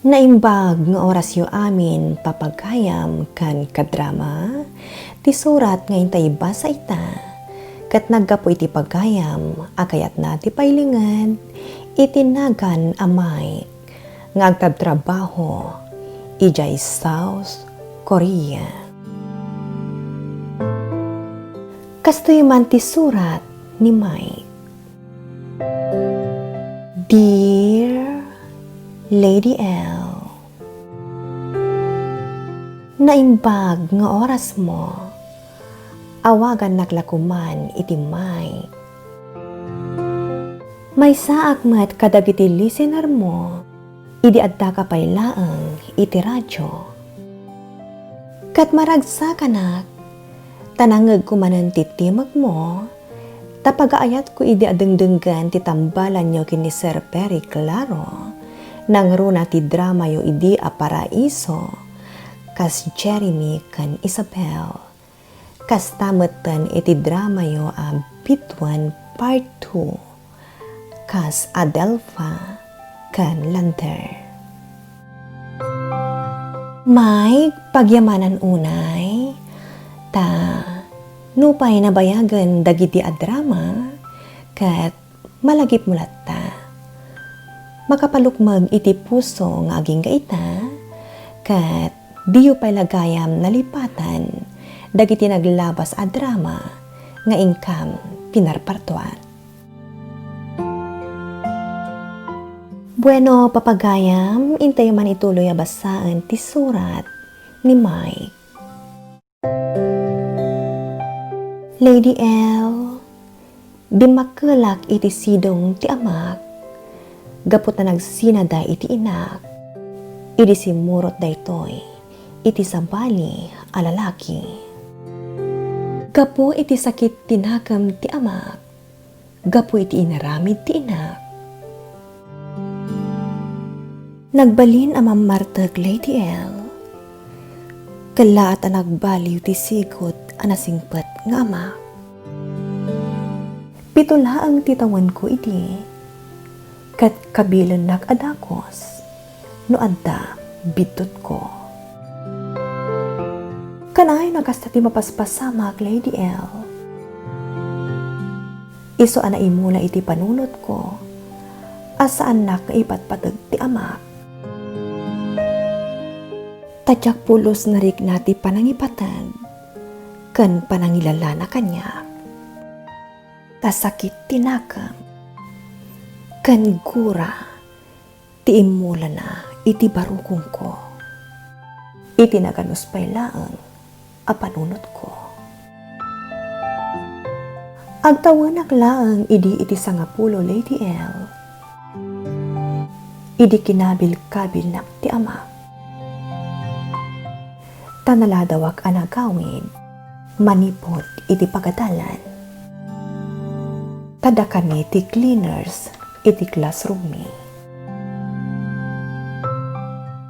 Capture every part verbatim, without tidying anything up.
Naimbag nga orasyo amin, papagayam ken kadrama, ti surat nga inta ibasa ita, ket naggapu iti pagayam a kayatna ti pailinged iti nagan a Mike nga agtrabtrabaho idiay South Korea. Kastoy man ti surat ni Mike. Dear Lady L, naimbag nga orasmo. Awagannak la koman iti Mike. Maysaak met kadagiti listenermo idi addaka pay laeng iti radio. Ket maragsakanak, ta nangngegko manen ti timekmo, ta pagaayatko idi adengdenggen ti tambalanyo ken ni Sir Perry Claro, nangruna ti dramayo idi a Paraiso, kas Jeremy ken Isabel. Kasta metten iti dramayo a Bituan Part two, kas Adelfa ken Lander. Mike, pagyamanan unay, ta nupay nabayagen dagiti a drama, ket malagipmo latta. Makapalukmeg iti puso nga agingga ita, ket diyo pay la gayam nalipatan dagiti naglabas a drama nga inkam pinarpartuan. Bueno, papagayam, intayo man ituloy a basaen ti surat ni Mike. Lady L, dimmakkelak iti sidong ti amak, gapu ta nagsinada iti inak, idi simmurot daytoy iti sabali a lalaki. Gapu iti sakit ti nakem ti amak, gapu iti inaramid ti inak. Nagbalin a mammartek, Lady L. Kellaat a nagbaliw ti sigut a nasingpet nga ama. Pito laeng ti tawenko idi, ket kabilennak a dakes no adda biddutko. Kanayon a kasta ti mapaspasamak, Lady L. Isu a naimula iti panunotko a saannak nga ipatpateg ti amak. Ta diak pulos narikna ti panangipateg ken panangilalana kaniak. Ta sakit ti nakem ken gura ti immulana iti barukongko, iti naganus pay laeng a panunotko. Agtawenak laeng idi iti sangapulo, Lady L, idi kinabilkabilnak ti amak. Ta naladawak a nagawid manipud iti pagadalan. Ta dakami ti cleaners iti classroom mi.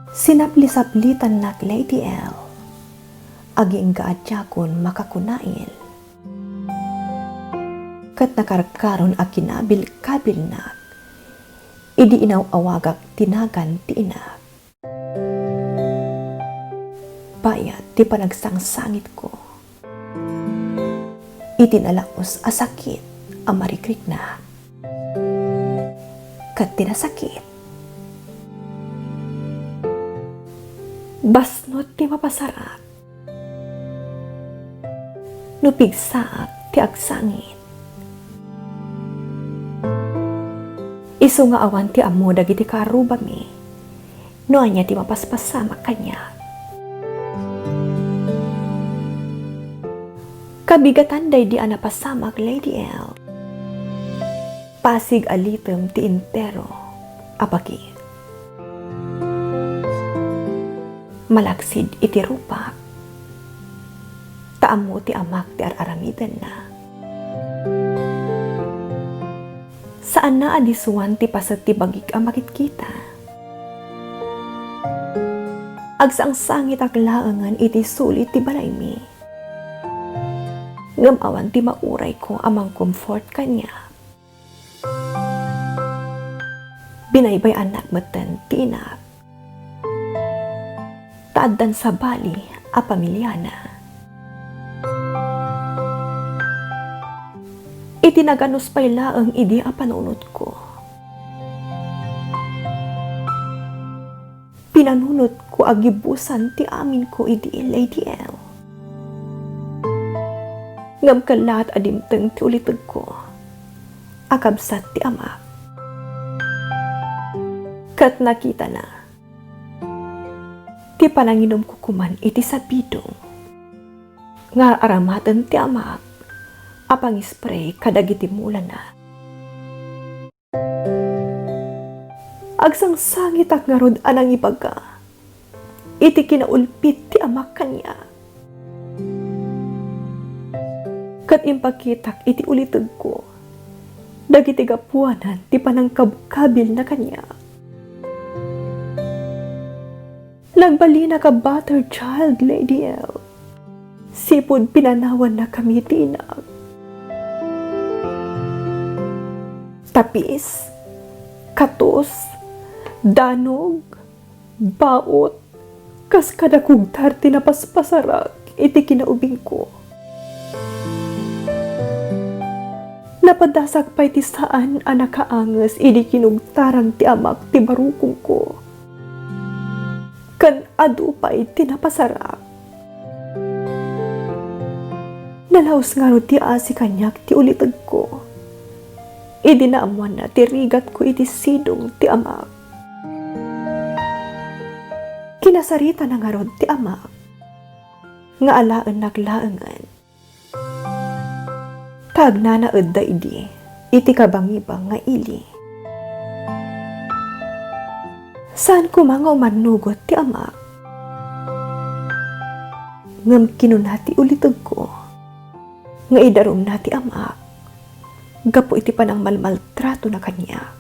Sinapli-saplitannak, Lady L, agingga a diakon makakunail. Ket nakarkaron a kinabilkabilnak idi inaw-awagak ti nagan ti inak. Bayat ti panagsangsangitko iti nalaus a sakit a marikrikna ket ti nasakit. Basnot ti mapasarak no pigsaak ti agsangit. Isu nga awan ti ammo dagiti kaarrubami no ania ti mapaspasamak kaniak. Kabigatan daydi a napasamak, Lady L. Pasig a litem ti entero a bagi. Malaksid iti rupak, ta ammo ti amak ti ar-aramidenna. Saanna a disuan ti paset ti bagik a makitkita. Agsangsangitak laengen iti suli ti balaymi. Ngem awan ti maurayko a mangkomfort kaniak. Binaybay-annak metten ti inak. Ta addan sabali a pamiliana. Iti naganus pay laeng idi a panunotko. Pinanunotko a gibusan ti aminko idi, Lady L. Ngem kellaat a dimteng ti ulitegko a kabsat ti amak. Ket nakitana ti pananginumko koman iti sabidong nga ar-aramaten ti amak a pangispray kadagiti mulana. Agsangsangitak ngarud a nangibaga iti kinaulpit ti amak kaniak. Ket impakitak iti ulitegko dagiti gapuanan ti panangkabkabilna kaniak. Nagbalinak a battered child, Lady L. Sipud pinanawannakami ti inak. Tapis, katos, danog, baot, kas kada kugtar ti napaspasarak iti kinaubingko. Napadasak pay ti saan a nakaanges idi kinugtaran ti amak ti barukongko. Ken adu pay ti napasarak. Nalaus ngarud ti asi kaniak ti ulitegko idi naammoanna ti rigatko iti sidong ti amak. Kinasaritana ngarud ti amak nga alaennak laengen. Ta agnanaedda idi iti kabangibang nga ili. Saan koma nga umannugot ti amak. Ngem kinuna ti ulitegko nga idarumna ti amak gapu iti panangmalmaltratona kaniak.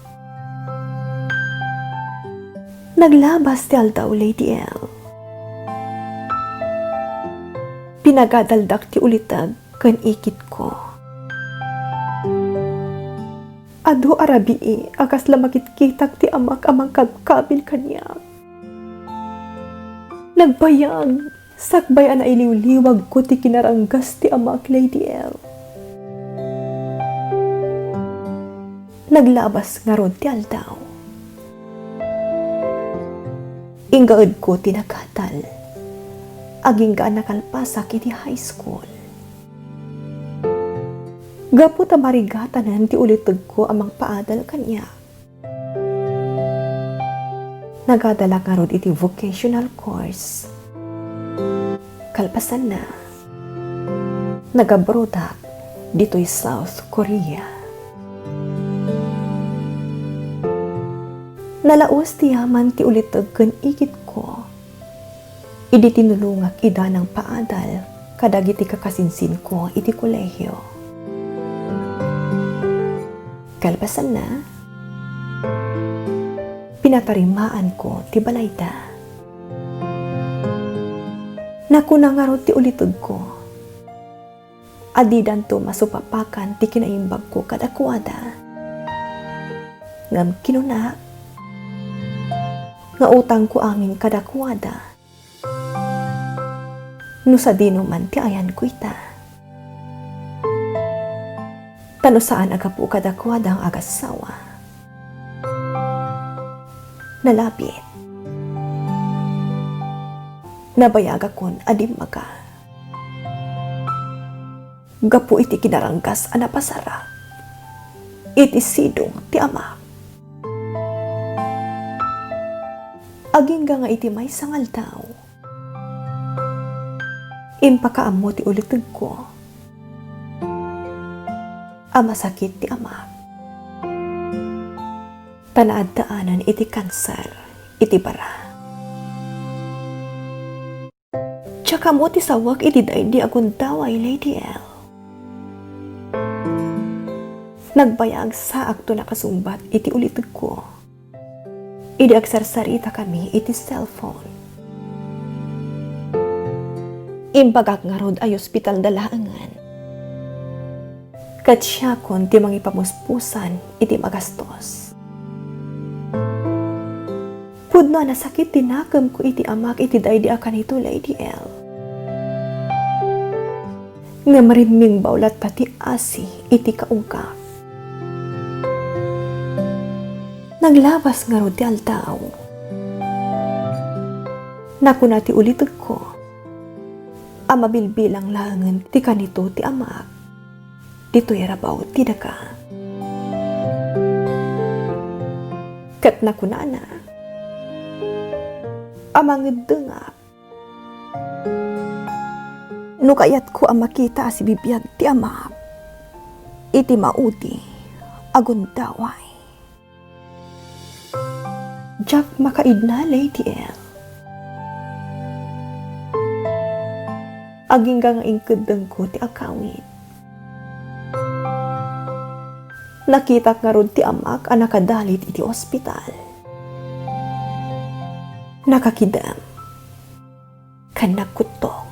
Naglabas ti aldaw, Lady L. Pinagadaldak ti uliteg ken ikitko. Adu a rabii a kasla makitkitak ti amak a mangkabkabil kaniak. Nagbayag, sakbay a nailiwliwagko ti kinaranggas ti amak, Lady L. Naglabas ngarud ti aldaw. Inggaedko ti nagadal. Agingga a nakalpasak iti high school. Gapu ta marigatanen ti ulitegko a mangpaadal kaniak. Nagadalak ngarud iti vocational course. Kalpasanna, nagabrodak ditoy South Korea. Nalaus ti yaman ti uliteg ken ikitko idi tinulongak ida nangpaadal kadagiti kakasinsinko iti kolehio. Kalpasanna, pinatarimaanko ti balayda. Nakuna ngarud ti ulitegko a didanto masupapakan ti kinaimbagko kadakuada. Ngem kinuna nga utangko amin kadakuada no sadino man ti ayanko ita. Ta no saan a gapu kadakuada nga agassawa, nalabit. Nabayagakon a dimmaga gapu iti kinaranggas a napasarak iti sidong ti amak. Agingga nga iti maysa nga aldaw, impakaammo ti ulitegko a masakit ti amak, ta naaddaanan iti kanser iti bara. Diak ammo ti sawek iti daydi a gundaway, Lady L. Nagbayag saakto nakasungbat iti ulitegko idi agsarsaritakami iti cellphone. Imbagak ngarud a ospitalda laengen. Ket siakon ti mangipamuspusan iti magastos. Pudno a nasakit ti nakemko iti amak iti daydi a kanito, Lady L. Ngem rimmingbaw latta ti asi iti kaungkak. Naglabas ngarud ti aldaw. Nakuna ti ulitekko a mabilbilang laengen ti kanito ti amak ditoy rabaw ti daga. Ket nakunana a mangeddengak no kayatko a makita a sibibiag ti amak iti maudi a gundaway. Diak makaidna, Lady L. Agingga nga inkeddengko ti akawit. Nakitak ngarud ti amak a nakadalit iti ospital. Nakakidem ken nagkuttong.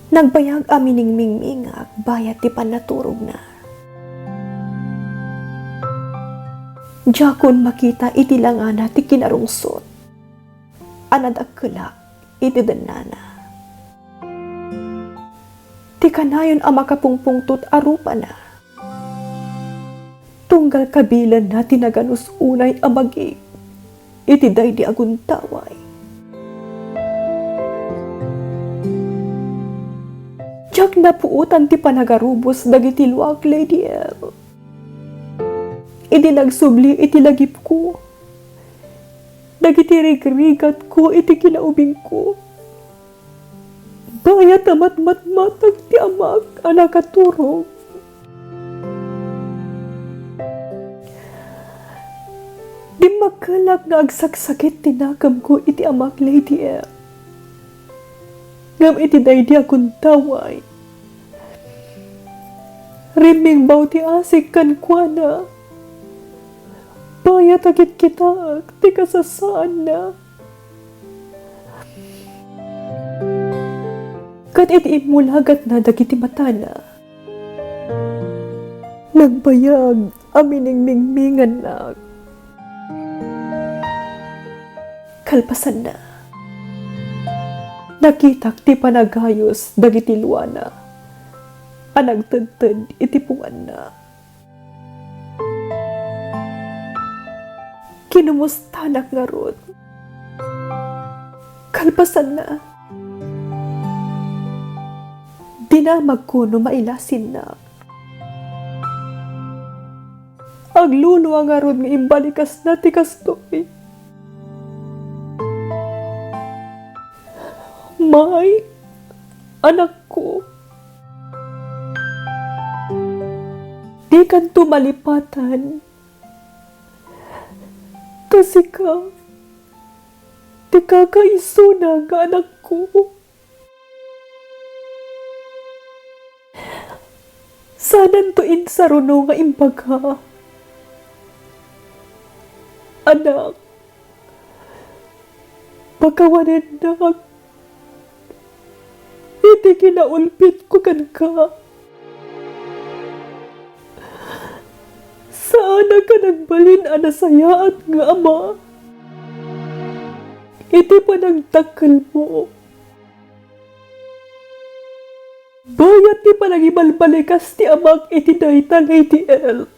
Nagbayag a miningmingmingak bayat ti pannaturogna. Diakon makita iti langana ti kinarungsot a nadakkelak iti dennana. Ti kanayon a makapungpungtot a rupana. Tunggal kabilenna ti naganus unay a magi iti daydi a gundaway. Diak napuotan ti panagarubos dagiti luak, Lady L. Idi nagsubli iti lagipko, dagiti rigrigatko iti kinaubingko, bayat a matmatmatag ti amak a nakaturog. Dimmakkelak nga agsaksakit ti nakemko iti amak, Lady L. Ngem iti daydi a gundaway, rimmingbaw ti asik kenkuana. Bayat a kitkitaek ti kasasaanna. Ket iti immulagatna dagiti matana, nagbayag a miningmingmingannak. Kalpasanna, nakitak ti panagayus dagiti luana a nagtedted iti punganna. Kinumustanak ngarud. Kalpasanna, dinamagko no mailasinnak. Aglulua ngarud nga imbalikasna ti kastoy. May, anakko, dikanto malipatan. Ta sika ti kakaisuna nga anakko. Saananto insaruno nga imbaga, anak, pakawanennak iti kinaulpitko kenka. Saanak a nagbalin a nasayaat nga ama iti panagdakkelmo. Bayat ti panangibalbalikas ti amak iti dayta, Lady L.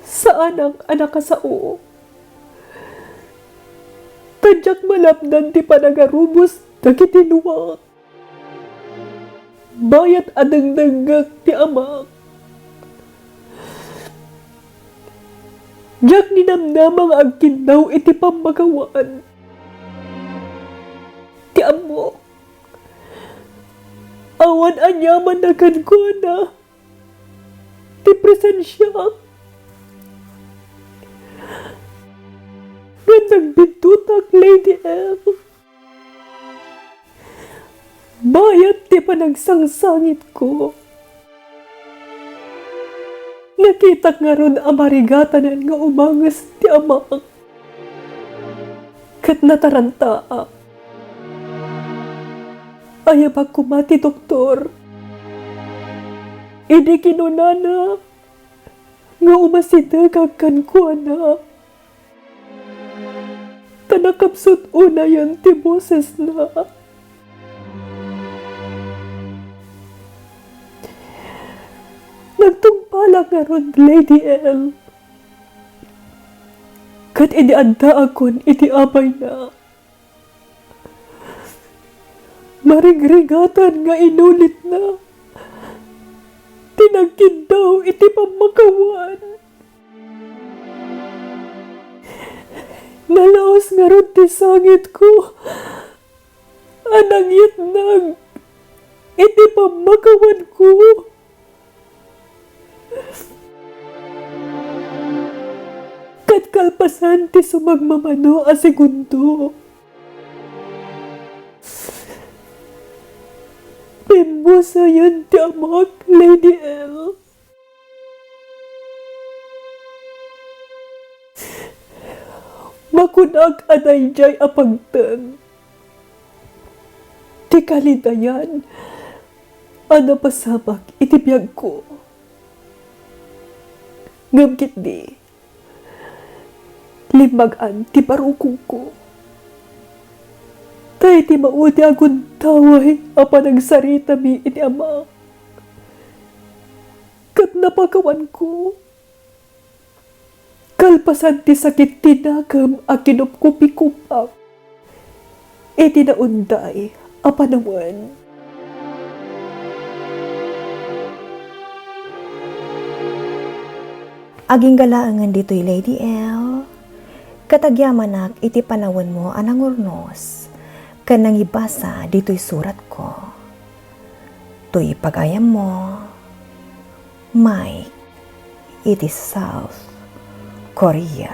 Saanak a nakasao. Ta diak malapdan ti panagarubos dagiti luak. Bayat a dengdengngek ti amak. Diak ninamnama nga agkinnaw iti pammakawan. Ti ammok, awan aniaman a kenkuana ti presensiak. Ngem nagbiddutak, Lady L. Bayat ti panagsangsangitko. Nakitak ngarud a marigatanan nga umanges ti amak. Ket natarantaak. Ayabak koma ti doktor. Idi kinunana, nga umasidegak kenkuana. Ta nakapsut unayen ti bosesna. Nagtungpalak ngarud, Lady L. Ket idi addaakon iti abayna, marigrigatan nga inulitna ti nagkiddaw iti pammakawan. Nalaus ngarud ti sangitko a nangyatnag iti pammakawanko. Ket kalpasan ti sumagmamano a segundo, pimmusayen ti amak, Lady L. Makunak a daydiay a pagteng ti kalidayan a napasamak iti biagko. Ngem ketdi, limmag-an ti barukongko. Ta iti maudi a gundaway a panagsaritami iti amak ket napakawanko, kalpasan ti sakit ti nakem a kinupkupikupak iti naunday a panawen. Agingga laengen ditoy, Lady L, ket agyamanak iti panawenmo a nangurnos ken nangibasa ditoy suratko. Toy pagayammo, Mike, iti South Korea.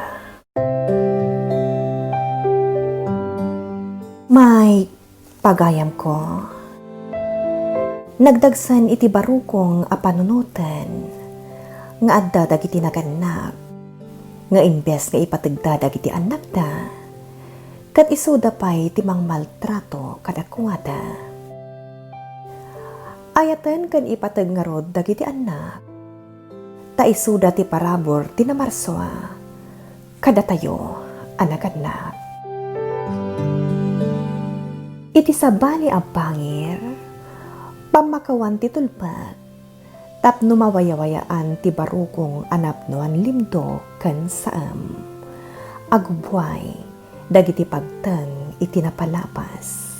Mike, pagayamko, nagdagsen iti barukong a panunoten nga adda dagiti nagannak, nga imbes nga ipategda dagiti annakda, ket isuda pay ti mangmaltrato kadakuada. Ayaten ken ipateg ngarud dagiti annak, ta isuda ti parabur ti namarsua kadatayo a nagannak. Iti sabali a bangir, pammakawan ti tulpek tapno mawayawayaan ti barukong a napnoan limdo ken saem. Agubbuay dagiti pagteng iti napalabas.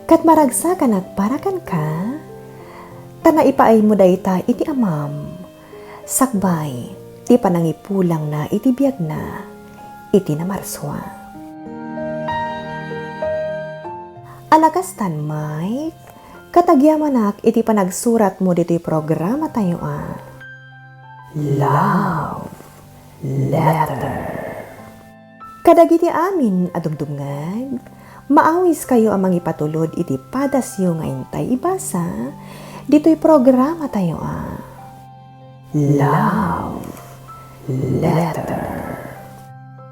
Ket maragsakanak para kenka, ta naipaaymo dayta iti amam, sakbay ti panangipulangna iti biagna iti namarsua. A nakastan, Mike, ket agyamanak iti panagsuratmo ditoy programatayo a Love Letter. Kadagiti amin a dumdumngeg, maawiskayo a mangipatulod iti padasyo nga intay ibasa ditoy programatayo a Love Letter.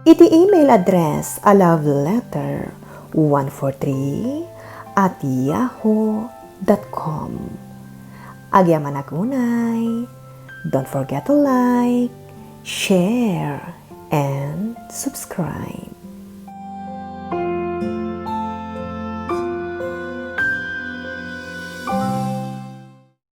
Iti email address a love letter one four three at yahoo dot com. Agyamanak unay, don't forget to like, share, and subscribe.